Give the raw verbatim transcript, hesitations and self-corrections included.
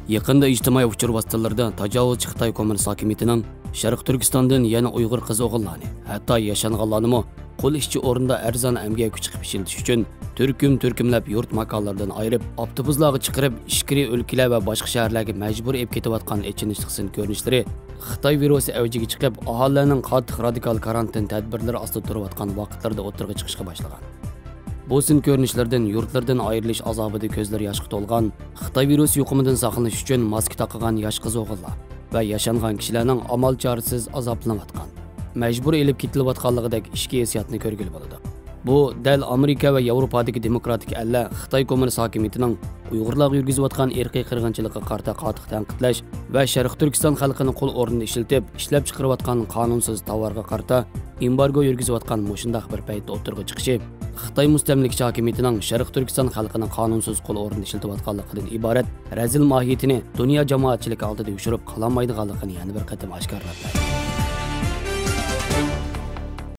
يېقىندا ئىجتىمائىي ئۇچۇر ۋاسىتىلىرىدا تاجاۋۇزچى خىتاي كوممۇنىست ھاكىمىيىتىنىڭ شەرقىي تۈركىستاندىن يەنە ئۇيغۇر قىز-ئوغۇللارنى، ھەتتا ياشانغانلارنىمۇ قۇل ئىشچى ئورنىدا ئەرزان ئەمگەك كۈچى قىلىپ ئىشلىتىش ئۈچۈن تۈركۈم-تۈركۈملەپ يۇرت ماكانلىرىدىن ئايرىپ، ئاپتوبۇسلارغا چىقىرىپ، ئىچكىرى ئۆلكىلەر ۋە باشقا شەھەرلەرگە مەجبۇرىي ئېلىپ كېتىۋاتقان ئېچىنىشلىق سىن كۆرۈنۈشلىرى خىتاي ۋىرۇسى ئەۋجىگە چىقىپ، ئاھالىلەرنىڭ قاتتىق رادىكال كارانتىن تەدبىرلىرى ئاستىدا تۇرۇۋاتقان ۋاقىتلىرىدا ئوتتۇرىغا چىقىشقا باشلىغان. بۇ سىن كۆرۈنۈشلىرىدىن يۇرتلىرىدىن ئايرىلىش ئازابىدا كۆزلىرى ياشقا تولغان، خىتاي ۋىرۇسى يۇقۇمىدىن ساقلىنىش ئۈچۈن ماسكا تاقىغان ياش قىز-ئوغۇللار ۋە ياشانغان كىشىلەرنىڭ ئامال چارىسىز ئازابلىنىۋاتقان، مەجبۇرىي ئېلىپ كېتىلىۋاتقانلىقىدەك ئىچكى ھېسسىياتنى كۆرگىلى بولىدۇ. بۇ دەل ئامېرىكا ۋە ياۋروپادىكى دېموكراتىك ئەللەر خىتاي كوممۇنىست ھاكىمىيىتىنىڭ ئۇيغۇرلارغا يۈرگۈزۈۋاتقان ئىرقىي قىرغىنچىلىقىغا قارىتا قاتتىق تەنقىدلەش ۋە شەرقىي تۈركىستان خەلقىنى قۇل ئورنىدا ئىشلىتىپ، ئىشلەپچىقىرىۋاتقان قانۇنسىز تاۋارغا قارىتا ئېمبارگو يۈرگۈزۈۋاتقان مۇشۇنداق بىر پەيتتە ئوتتۇرىغا چىقىشى، خىتاي مۇستەملىكىچى ھاكىمىيىتىنىڭ شەرقىي تۈركىستان خەلقىنى قانۇنسىز قۇل ئورنىدا ئىشلىتىۋاتقانلىقىدىن ئىبارەت رەزىل ماھىيىتىنى دۇنيا جامائەتچىلىكى ئالدىدا يوشۇرۇپ قالالمايدىغانلىقىنى يەنە بىر قېتىم ئاشكارىلاپ بەردى.